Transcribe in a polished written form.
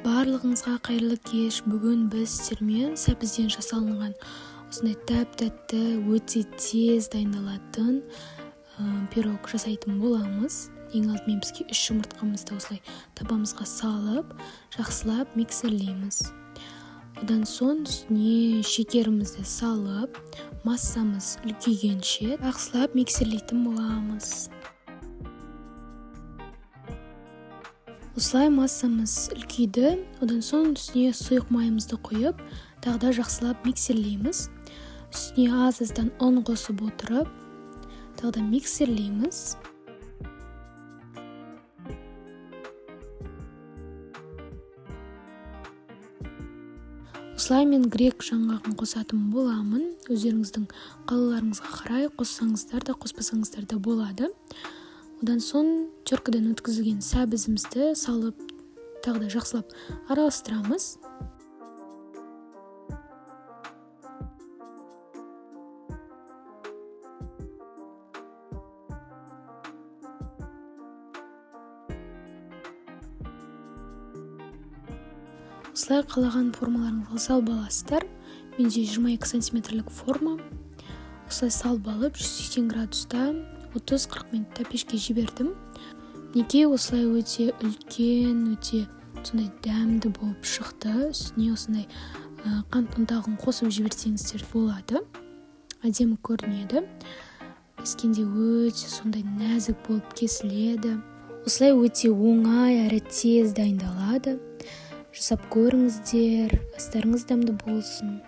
Барлығыңызға қайырлы кеш. Бүгін біз сіздермен сәбізден жасалынған осындай тәп-тәтті, өте тез дайындалатын пирог жасайтын боламыз. Ең алдымен бізге 3 жұмыртқамызды осылай табамызға салып, жақсылап миксерлейміз. Одан соң үстіне шекерімізді салып, массамыз үлкейгенше жақсылап миксерлейтін боламыз. Осылай массамыз үлкейді. Одан соң үстіне сұйық майымызды құйып, тағы да жақсылап миксерлейміз. Үстіне аз-аздан ұн қосып отырып, тағы да миксерлейміз. Осылай мен грек жаңғағын қосатын боламын. Өздеріңіздің қалаларыңызға қарай қоссаңыздар да, қоспасаңыздар да болады. Одан соң теркадан өткізілген сәбізімізді салып, тағы да жақсылап араластырамыз. Осылай қалаған формаларыңызға салып аласыздар. Менде 22 сантиметрлік форма. Осылай салып алып, 180 градуста 30-40 минутта пешке жібердім. Мінекей осылай өте үлкен, өте сондай дәмді болып шықты. Үстіне осындай қант ұнтағын қосып жіберсеңіздер болады. Әдемі көрінеді. Кескенде өте сондай нәзік болып кесіледі. Осылай өте оңай әрі тез дайындалады. Жасап көріңіздер, астарыңыз дәмді болсын.